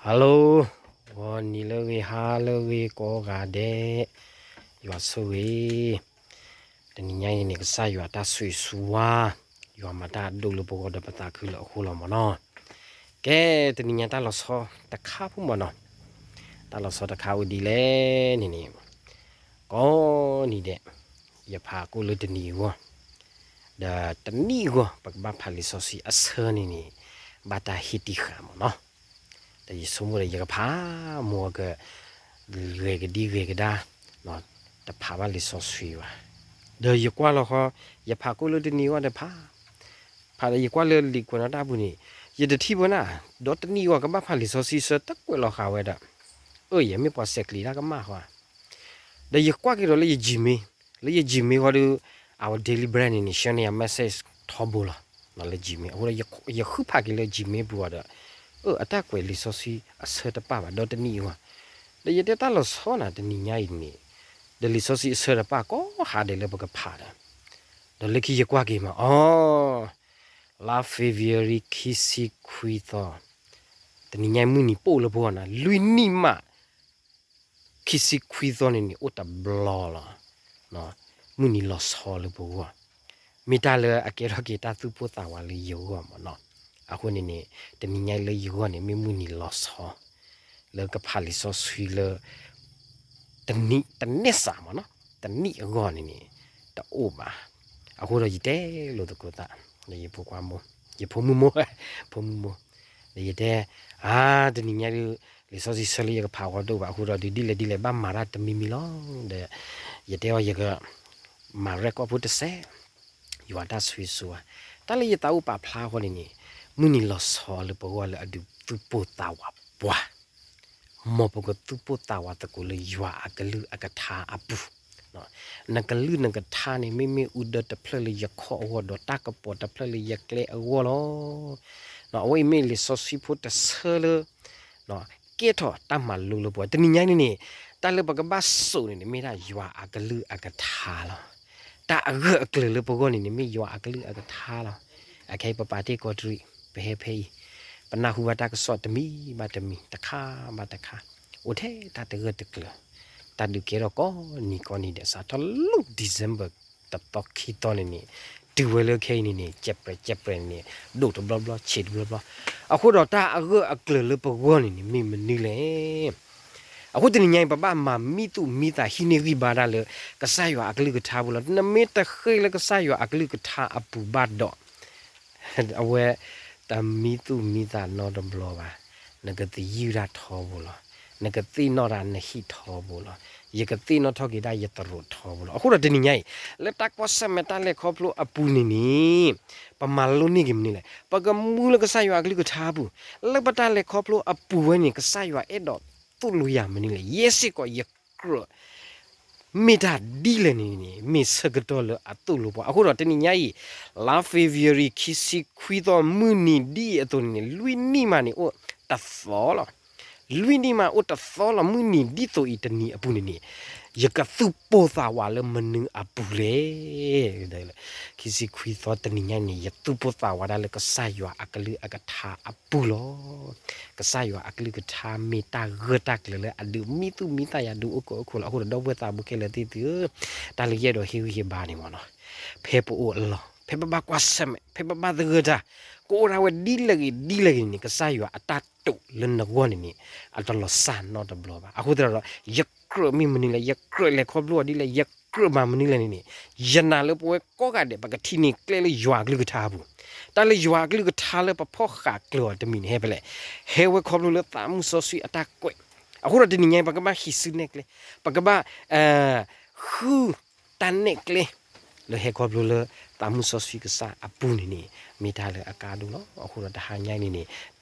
Hello, ဂီၤနံၤလၢအဂ့ၤ ဟါလၢအဂ့ၤ ကိးဂၤဒဲး, ယွၤဆိၣ်ဂ့ၤ, တနံၤညါအံၤန့ၣ် ကစၢ်ယွၤတၢ်ဆိၣ်ဂ့ၤဆိၣ်ဝါ, ယွၤမၤတၢ်အဒိၣ်လၢပဂီၢ်ဒီးပသးခုလၢအဃိလီၤမ့ၢ်နီၤ. ကဲ, တနံၤညါတၢ်လီၤဆီတခါဖိမ့ၢ်နီၤ, တၢ်လီၤဆီတခါအိၣ်ဒ်လဲၣ်န့ၣ်န့ၣ်, ကိးနံၤဒဲး, ယဖးကိၣ်လၢတနံၤအဂီၢ်, ဒီးတနံၣ်အဂီၢ် ပကဘၣ်ဖးလံာ်စီဆှံအဆၢန့ၣ်န့ၣ်, ဘၣ်တၢ်ဟ့ၣ်တံၢ်ဃာ်မ့ၢ်နီၤ. ဒီးယဆိကမိၣ်ဒီးယကဖး, မိၢ်က, ဂဲၤကဒံဂဲၤကဒါ, တဖးဘၣ်လံာ်စီဆှံဘၣ်. ဒီးယကွၢ်လီၤဃီ, ယဖးကိၣ်လၢတနံၤအဂီၢ်ဒီးဖး, ဖးဒီးယကွၢ်လၢလံာ်ကွဲးနီၣ်တၢ်ပူၤန့ၣ်, ယတထံၣ်ဝဲနၤ, ဒီးတနံၣ်အဂီၢ်ကဘၣ်ဖးလံာ်စီဆှံဆၢတကွဲးလီၤဃာ်ဝဲဒီး, အၢ ယမ့ၢ်ပှၤဆဲးကျံးတၢ်ကမၣ်ဃီဧါ. ဒီးယကွၢ်က့ၤဒီးလၢယ Gmail, လၢယ Gmail ဃီဒီး, အဝဲ Daily Bread န့ၣ်န့ၣ် ဆှၢန့ၢ်ယၤ message ထီဘိလီၤ, လၢ Gmail အဃိဒီး, ယဃုဖးက့ၤလၢ Gmail ပူၤအီၤဒီး, အၢ အတၢ်ကွဲးလံာ်စီဆှံအဆၢတပာ်ဘၣ်ဒီးတနံၣ်အဂီၢ်, ဒီးယတဲတၢ်လီၤဆီနၤတနံၤညါအံၤန့ၣ်, ဒီးလံာ်စီဆှံအဆၢတပာ်ကိးဟါဒဲးလၢပကဖးဒီး, ဒီးလၢခံယကွၢ်က့ၤမး အီၤ, လါ February ခံဆံခွံသီ, တနံၤညါအံၤမုၢ်နံၤပိၢ်လၢပဂီၢ်နၤ လွံၢ်နံၣ်မး ခံဆံခွံသီန့ၣ်န့ၣ် အိၣ်တဘျီလီၤ. မုၢ်နံၤလီၤဆီလၢပဂီၢ်, မ့ၢ်တၢ်လၢအကဲထီၣ်က့ၤတၢ်သူၣ်ပိၢ်သးဝးလၢယဂီၢ်မ့ၢ်နီၤ. အဃိန့ၣ်န့ၣ်, တနံၤညါအံၤလၢယဂီၢ်န့ၣ် မ့ၢ်မုၢ်နံၤလီၤဆီ, လၢကဖးလံာ်စီဆှံလၢ တနံၣ်တန့ၢ်စးမ့ၢ်နီၤ, တနံၣ်အဂီၢ်န့ၣ်န့ၣ်, တအိၣ်ဘၣ်. အဃိဒီးယတဲလိာ်သကိးသး, ဒီးယဖိခွါမိၢ်, ယဖိမုၣ်မိၢ်, ဖိမုၣ်မိၢ်, ဒီးယတဲ, အါ, တနံၤညါဒုး, လံာ်စီဆှံဆၢလၢယကဖးဃီတအိၣ်ဘၣ်အဃိဒီး ဒ်လဲၣ်ဒ်လဲၣ်ဘၣ်မၤတၢ်တမံၤမံၤလီၤ. ဒီး, ယတဲအီၤယက, မၤရဲၣ်ကီၢ်ဖိတစဲး, ယွၤတၢ်ဆိၣ်ဂ့ၤဆိၣ်ဝါ, တၢ်လၢယသးအိၣ်ပာ်ဖျါဃီန့ၣ်န့ၣ်, မုၢ်နံၤလီၤဆီလၢပဂီၢ်လၢအဒုးသူၣ်ပိၢ်သးဝးပှၤ, မ်ပကသူၣ်ပိၢ်သးဝးသကိးလၢယွၤအကလုၢ်အကထါအပူၤ နကလုၢ်နကထါန့ၣ် မ့မ့ၢ်အူဒၢတဖျၢၣ်လၢယခီၣ်အဂီၢ်ဒီး တၢ်ကပီၤတဖျၢၣ်လၢယကျဲအဂီၢ်လီၤ. အဝဲအံၤမ့ၢ်လံာ်စီဆှံဖိတဆၢလၢ ကဲထီၣ်တၢ်မၤလိလၢပှၤ တနံၤညါန့ၣ်န့ၣ်, တၢ်လၢပကဘၣ်စိာ်န့ၣ်န့ၣ် မ့ၢ်ဒၣ်ယွၤအကလုၢ်အကထါလီၤ. တၢ်အဂၢၢ်အကျၢၤလၢပဂီၢ်န့ၣ်န့ၣ် မ့ၢ်ယွၤအကလုၢ်အကထါလီၤ. အခဲအံၤပပာ်တ့ၢ်ကီးတရံး, ပဟဲဖဲအံၤ, ပနၢ်ဟူဘၣ်တၢ်ကစီၣ်တမံၤဘၣ်တမံၤ တခါဘၣ်တခါ, အိၣ်ထဲတၢ်တဂၢၢ်တကျၢၤ, တၢ်ဒုးကဲထီၣ်ကိးနံၤကိးနံၤဒဲး စးထီၣ်လၢ December တသီခံသီန့ၣ်န့ၣ်, တုၤဝဲလၢခဲအံၤန့ၣ်န့ၣ် ကဲးပြဲးကဲးပြဲးန့ၣ်န့ၣ်, ဒိၣ်တဘျီဘျီဆံးတဘျီဘျီ, အဃိဒီးတၢ်အဂၢၢ်အကျၢၤလၢပဂီၢ်န့ၣ်န့ၣ် မ့ၢ်မနုၤလဲၣ်. အဃိတနံၤညါအံၤ ပဘၣ်မၤမံသူၣ်မံသးဟံးန့ၢ်ဂံၢ်ဘါတၢ်လၢ ကစၢ်ယွၤအကလုၢ်ကထါပူၤလီၤ. နမ့ၢ်တဃ့လၢကစၢ်ယွၤအကလုၢ်ကထါအပူၤဘၣ်ဒီး အဝဲတမံသူၣ်မံသးနီတဘျီဘၣ်, နကသယုၢ်တၢ်ထီဘိလီၤ. နကသ့ၣ်နီၣ်တၢ်နဟံၣ်ထီဘိလီၤ. ယကသ့ၣ်နီၣ်ထီၣ်က့ၤဒၣ်ယသရိာ်ထီဘိလီၤ. အဃိဒီးတနံၤညါအံၤ လၢတၢ်ကွၢ်ဆၢၣ်မဲာ်တၢ်လဲၤခီဖျိအပူၤန့ၣ်န့ၣ်, ပမၤလိန့ၢ်က့ၤမနုၤလဲၣ်. ပကမူလၢကစၢ်ယွၤအကလုၢ်ကထါအပူၤ, လၢပတၢ်လဲၤခီဖျိအပူၤဝဲန့ၣ် ကစၢ်ယွၤအဲၣ်ဒိးသိၣ်လိယၤမနုၤလဲၣ်. ယဲစ့ၢ်ကီးယကြၢး မ့ၢ်တၢ်ဒ်လဲၣ်န့ၣ်န့ၣ် မ့ၢ်ဆၢကတီၢ်လၢအသိၣ်လိပှၤ. အဃိဒီးတနံၤညါအံၤ လါ February ခံဆံခွံသီ မုၢ်နံၤဒ်အံၤအသိးန့ၣ်န့ၣ် လွံၢ်နံၣ်မးန့ၣ်အိၣ်တသီလီၤ. လွံၢ်နံၣ်မးအိၣ်တသီလီၤ. မုၢ်နံၤဒ်သိးအံၤတနံၤအပူၤန့ၣ်န့ၣ် ယကသူၣ်ပိၢ်သးဝးလၢမနုၤအပူၤလဲၣ်. ခံဆံခွံသီတနံၤညါန့ၣ် ယသူၣ်ပိၢ်သးဝးဒၣ်လၢကစၢ်ယွၤအကလုၢ်အကထါအပူၤလီၤ. ကစၢ်ယွၤအကလုၢ်ကထါမ့ၢ်တၢ်ဂၢၢ်တၢ်ကျၢၤလၢအဒုးမံသူၣ်မံသးယၤဒုးအိၣ်ကီးအိၣ်ခိးလီၤ. အဃိဒီး ဒီပုၢ်ဝဲၢ်သးဘိခဲလၢာ်သ့ၣ်သုဧၢ, တၢ်လၢယအဲၣ်ဒိးဟ့ၣ်ဂံၢ်ဟ့ၣ်ဘါန့ၣ်မ့ၢ်နီၤ, ဖဲပအိၣ်အလီၢ်, ဖဲပဘၣ်ကွၢ်ဆၢၣ်မဲာ်, ဖဲပဘၣ်သဂၢၢ်တၢ်, ကအိၣ်ဒၣ်ဝဲဒ်လဲၣ်ဂ့ၤဒ်လဲၣ်ဂ့ၤန့ၣ် ကစၢ်ယွၤအတၢ်တိာ်လၢနဂီၢ်န့ၣ်န့ၣ် အတလီၤစၢ်နီတဘျီဘၣ်. အဃိသတးဒီး ယကြၢးမ့ၢ်မနုၤလဲၣ်, ယကြၢးလဲၤခီဖျိအီၤဒ်လဲၣ်, ယကြၢးမၤမနုၤလဲၣ်န့ၣ်န့ၣ်, ယနာ်လၢပဝဲကိးဂၤဒဲး ပကထံၣ်န့ၢ်ကျဲလၢယွၤအကလုၢ်ကထါပူၤ, တၢ်လၢယွၤအကလုၢ်ကထါလၢပဖီၣ်ဃာ်ကျၢၤအီၤတမံၤန့ၣ် ဟဲဖဲလဲၣ်, ဟဲဝဲခီဖျိလၢသးမုၢ်စီဆှံအတၢ်ကွဲး. အဃိဒီးတနံၤညါအံၤ ပကဘၣ်ဟံးစုနဲၣ်ကျဲ, ပကဘၣ် ဃုတၢ်နဲၣ်ကျဲ လၢဟဲခီဖျိလၢသးမုၢ်စီဆှံကစၢ်အပူၤန့ၣ်န့ၣ် မ့ၢ်တၢ်လၢအကါဒိၣ်လီၤ. အဃိဒီးတဟါညါအံၤန့ၣ်န့ၣ်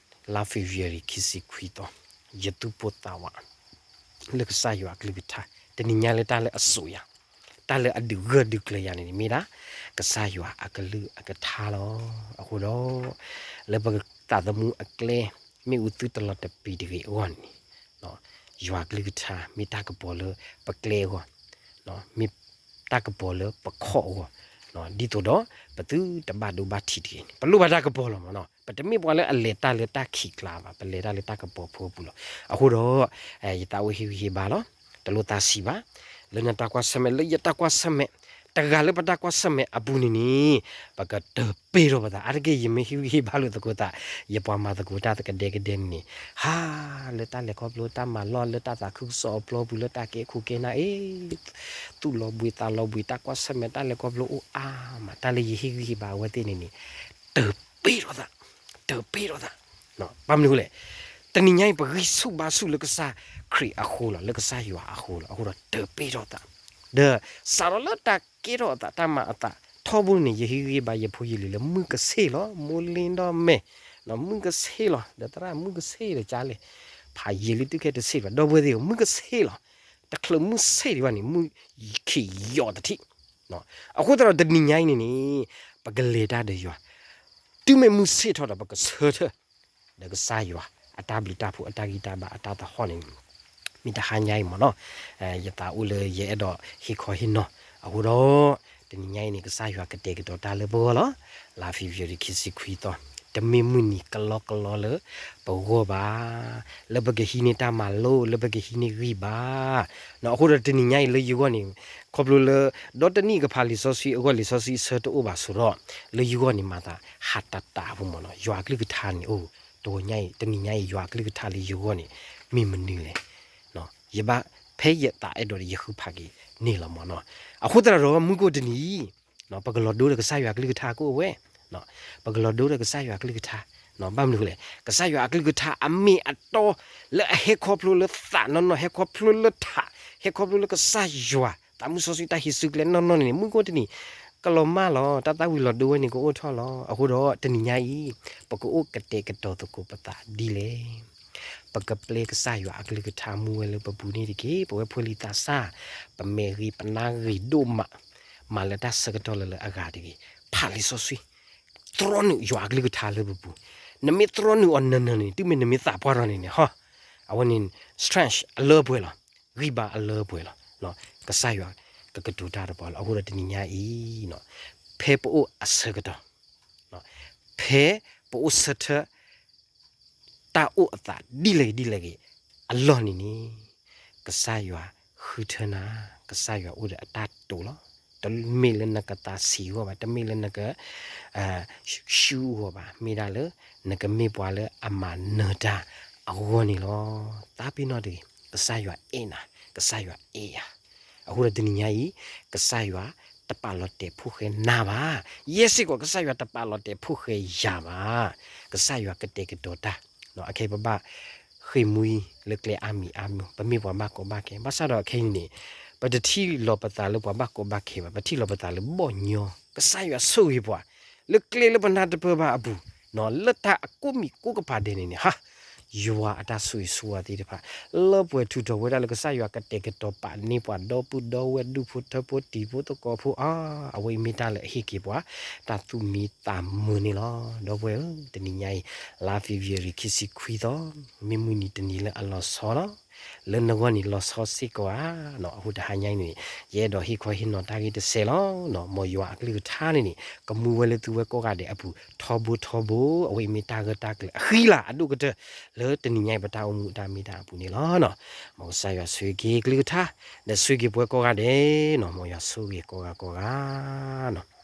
လါ February ခံဆံခွံသီ, ယသူၣ်ပိၢ်သးဝး လၢကစၢ်ယွၤအကလုၢ်ကထါ, တနံၤညါလၢတၢ်လၢအစိာ်ယၤ, တၢ်လၢအဒုးဂၢၢ်ဒုးကျၢၤယၤန့ၣ်န့ၣ် မ့ၢ်ဒၣ် ကစၢ်ယွၤအကလုၢ်အကထါလီၤ. အဃိဒီး လၢပသးသမူအကျဲ မ့ၣ်အူသုတလီၤတပံၤတဂ့ၤအဂီၢ်န့ၣ် ယွၤအကလုၢ်ကထါ မ့ၢ်တၢ်ကပီၤလၢပကျဲအဂီၢ်, မ့ၢ်တၢ်ကပီၤလၢပခီၣ်အဂီၢ်, ဒ်သိးဒီး ပသုတဘၣ်ဒိဘၣ်ထံးတဂ့ၤန့ၣ် ပလိၣ်ဘၣ်တၢ်ကပီၤလီၤမ့ၢ်နီၤ. ပတမ့ၢ်ပှၤလၢအလဲၤတၢ်လၢတၢ်ခံးကျါဘၣ်, ပလဲၤတၢ်လၢတၢ်ကပီၤဖိအပူၤလီၤ. အဃိဒီး ယသးအိၣ်ဟ့ၣ်ဂံၢ်ဟ့ၣ်ဘါလီၤ. တလိၣ်သးဆံးဘၣ်, လၢနတၢ်ကွၢ်ဆၢၣ်မဲာ် လၢယတၢ်ကွၢ်ဆၢၣ်မဲာ် တဂၤလၢပတၢ်ကွၢ်ဆၢၣ်မဲာ်အပူၤန့ၣ်န့ၣ် ပကတပ့ၤထီၣ်ပသး. အါတက့ၢ် ယမ့ၢ်ဟ့ၣ်ဂံၢ်ဟ့ၣ်ဘါလိာ်သကိးသး, ယပှၤမၤသကိးတၢ်သကဒဲကဒဲန့ၣ်န့ၣ်, ဟါ, လၢတၢ်လဲၤခီဖျိတၢ်မၤလီၢ် လၢတၢ်သးခုကစီၣ်အပျီပူၤ လၢတၢ်ကဲခိၣ်ကဲနၢ်အံၤ, သူၣ်လီၤဘှံးသးလီၤဘှံး တၢ်ကွၢ်ဆၢၣ်မဲာ်တၢ်လဲၤခီဖျိအိၣ်အါမး, တၢ်လၢယဟ့ၣ်ဂံၢ်ဟ့ၣ်ဘါအဝဲသ့ၣ်န့ၣ်န့ၣ် တပ့ၤထီၣ်သး, တပ့ၤထီၣ်သး. ဘၣ်မနုၤအဃိလဲၣ်, တနံၤညါအံၤ ပဂံၢ်ဆူၣ်ဘါဆူၣ်လၢကစၢ်ခရံာ်အဃိလီၤ, လၢကစၢ်ယွၤအဃိလီၤ. အဃိဒီးတပ့ၤထီၣ်သး, ဒီးစးထီၣ်လၢတၢ်ကဲထီၣ်အသး တၢ်မၤအသးထီဘိန့ၣ် ယဟ့ၣ်ဂံၢ်ဟ့ၣ်ဘါယဖိယလံၤလၢမုၢ်ကဆ့ၣ်လီၤ. မိၢ်လ့ဒီးမဲာ်, မုၢ်ကဆ့ၣ်လီၤ, ဒီးသရၣ်မုၢ်ကဆ့ၣ်ဒီးကလဲၣ်, ဖးယံာ်လံတုၤခဲတဆ့ၣ်ဘၣ်, ဒီပုၢ်ဝဲၢ်သ့ၣ်ဧၢ, မုၢ်ကဆ့ၣ်လီၤ. တချုးမုၢ်ဆ့ၣ်ဒံးဘၣ်န့ၣ် မုၢ်ခံးယီၤတထံၣ်. အဃိသတးဒီးတနံၤညါအံၤန့ၣ်န့ၣ် ပကလဲၤတၢ်ဒီးယွၤ, တုၤမ့ၢ်မုၢ်ဆ့ၣ်ထီၣ်ဒီး ပကဆၢထၢၣ် ဒီးကစၢ်ယွၤအတၢ်ဘျုးတၢ်ဖှိၣ် အတၢ်ဂံၢ်တၢ်ဘါ အတၢ်သဟီၣ်န့ၣ် မ့ၢ်တဟါညါအံၤမ့ၢ်နီၤ, ယသးအိၣ်လၢယအဲၣ်ဒိးဟ့ၣ်ခီဟ့ၣ်နီၤ. အဃိဒီး တနံၤညါအံၤန့ၣ် ကစၢ်ယွၤကတဲာ်ကတီၤတၢ်လၢပဂီၢ်လီၤ. လါ February ခံဆံခွံသီ, တမ့ၢ်မုၢ်နံၤကလီကလီလၢပဂီၢ်ဘၣ်, လၢပကဟံးန့ၢ်တၢ်မၤလိာ် လၢပကဟံးန့ၢ်ဂံၢ်ဘါ. အဃိဒီးတနံၤညါအံၤလၢယဂီၢ်န့ၣ် ခီဖျိလၢ ဒီတနံၣ်ကဖးလံာ်စီဆှံအဂီၢ် လံာ်စီဆှံအဆၢတအိၣ်ဘၣ်ဆိဒီး လၢယဂီၢ်န့ၣ်မၤသး ဟးတးတးအဃိမ့ၢ်နီၤ, ယွၤအကလုၢ်ကထါန့ၣ် အိၣ် တနံၤညါအံၤ တနံၤညါအံၤ ယွၤအကလုၢ်ကထါလၢယဂီၢ်န့ၣ် မ့ၢ်မနုၤလဲၣ်. ယဘၣ် ဖဲယသးအဲၣ်ဒိးဒီးယဃုဖးက့ၤန့ၣ်လီၤမ့ၢ်နီၤ. အဃိသတးဒီး မုၢ်ကအိၣ်တနံၤအံၤ ပကလီၤဒိဒီးကစၢ်ယွၤအကလုၢ်ကထါကအိၣ်ဝဲ, ပကလီၤဒိဒီးကစၢ်ယွၤအကလုၢ်ကထါ, ဘၣ်မနုၤလဲၣ်, ကစၢ်ယွၤအကလုၢ်ကထါအမ့ၢ်အတီ လၢအဟဲခီဖျိလၢသးနီၢ်နီၢ်, ဟဲခီဖျိလၢထး, ဟဲခီဖျိလၢကစၢ်ယွၤ သးမုၢ်စီဆှံတၢ်ဟံးစုကျဲနီၢ်နီၢ်န့ၣ်န့ၣ် မုၢ်ကအိၣ်တနံၤ ကလီၤမၢ်လီၤ, တၢ်သၣ်ဝံၤလီၤဒိဝဲန့ၣ် ကအိၣ်ထီၣ်လီၤ. အဃိဒီးတနံၤညါအံၤ ပကအိၣ်ကတဲာ်ကတီၤသကိးပသးဒ်လဲၣ်. ပကပျဲကစၢ်ယွၤအကလုၢ်ကထါမူဝဲလၢပပူၤန့ၣ်တက့ၢ်. ပဝဲဖိလံၤသးစၢ် ပမဲာ်ဂ့ၤပနါဂ့ၤဒိၣ်မး, မၤလၢတၢ်ဆၢကတီၢ်လၢလၢအဂၤတဂ့ၤ. ဖးလံာ်စီဆှံ, တြီနုာ်ယွၤအကလုၢ်ကထါလၢပပူၤ, နမ့ၢ်တြီနုာ်အီၤနၢၤနၢၤန့ၣ် တုၤမ့ၢ်နမ့ၢ်သးပှၢ်ထီၣ်န့ၣ်န့ၣ် ဟီ, အဝဲန့ၣ် strength အလၢပှဲၤလီၤ, ဂံၢ်ဘါအလၢပှဲၤလီၤ. ကစၢ်ယွၤကကတိၤတၢ်တပှၤလီၤ. အဃိဒီးတနံၤညါအံၤ ဖဲပအိၣ်အဆၢကတီၢ် ဖဲပအိၣ်ဆၢထၢၣ် တၢ်အိၣ်အသးဒ်လဲၣ်ဂ့ၤဒ်လဲၣ်ဂ့ၤ အလီၢ်န့ၣ်န့ၣ် ကစၢ်ယွၤဃုထၢနၤ, ကစၢ်ယွၤအိၣ်ဒီးအတၢ်တိာ်လီၤ. တမ့ၢ်လၢနကသးဆံးအဂီၢ်ဘၣ်, တမ့ၢ်လၢနက ရှုအဂီၢ်ဘၣ်, မ့ၢ်ဒၣ်လၢ နကမ့ၢ်ပှၤလၢအမၤနၢၤတၢ်အဂီၢ်န့ၣ်လီၤ. သးပ့ၤနီၣ်တဂ့ၤ, ကစၢ်ယွၤအဲၣ်နၤ, ကစၢ်ယွၤအဲၣ်ယၤ. အဃိဒီးတနံၤညါအံၤ ကစၢ်ယွၤတပာ်လီၤတဲာ်ဖိၣ်ဃဲနၤဘၣ်. ယဲစ့ၢ်ကီး ကစၢ်ယွၤတပာ်လီၤတဲာ်ဖိၣ်ဃဲယၤဘၣ်. ကစၢ်ယွၤကတဲာ်ကတီၤတၢ်, အခဲအံၤပဘၣ်ဃ့ၢ်မှံလၢကျဲအါမံၤအါမံၤ, ပမ့ၢ်ပှၤဘၣ်ကီဘၣ်ခဲ, ဘၣ်ဆၣ်ဒီးအခဲအံၤန့ၣ် ပတထံၣ်လီၤပသးလၢပှၤဘၣ်ကီဘၣ်ခဲဘၣ်, ပထံၣ်လီၤပသးလၢဘီၣ်ညီ, ကစၢ်ယွၤဆိၣ်ဂ့ၤပှၤ လၢကျဲလၢပနၢ်တပၢၢ်ဘၣ်အပူၤ, လၢတၢ်အကိးမံၤကိးကပၤဒဲးန့ၣ်န့ၣ် ဟါ ယွၤအတၢ်ဆိၣ်ဂ့ၤဆိၣ်ဝါသ့ၣ်တဖၣ် လၢပှဲၤထူးထီၣ်ဝဲဒၣ်လၢကစၢ်ယွၤကတဲာ်ကတီၤပာ်န့ၢ်ပှၤဒီပုၢ်ဒီဝဲၢ်ဒူၣ်ဖိထၢဖိတံၤဖိသကိးဖိအါ, အဝဲအံၤမ့ၢ်တၢ်လၢအဟ့ၣ်က့ၤပှၤ တၢ်သူၣ်မံသးမုာ်န့ၣ်လီၤ. ဒီပုၢ်ဝဲၢ်ဧၢ, တနံၤညါအံၤ လါ February ခံဆံခွံသီ, မ့ၢ်မုၢ်နံၤတနံၤလၢအလီၤဆီလီၤ. လၢနဂီၢ်န့ၣ်လီၤဆီစ့ၢ်ကီးဧါ. အဃိတဟါညါအံၤန့ၣ် ယအဲၣ်ဒိးဟ့ၣ်ခီဟ့ၣ်နီၤတၢ်ဂ့ၢ်တစဲးလီၤ. မ်ယွၤအကလုၢ်ကထါန့ၣ်န့ၣ် ကမူဝဲလၢသုဝဲကိးဂၤဒဲးအပူၤ ထီဘိထီဘိ, အဝဲအံၤမ့ၢ်တၢ်ဂၢၢ်တၢ်ကျၢၤအဃံလၤအဒိၣ်ကတၢၢ် လၢတနံၤညါအံၤပတၢ်အိၣ်မူအတၢ်မ့ၢ်တၢ်အပူၤန့ၣ်လီၤ. မ်ကစၢ်ယွၤဆိၣ်ဂ့ၤက့ၤကလုၢ်ကထါ, ဒီးဆိၣ်ဂ့ၤက့ၤပဝဲကိးဂၤဒဲးနီၤ, မ်ယွၤဆိၣ်ဂ့ၤကိးဂၤကိးဂၤနီၤ.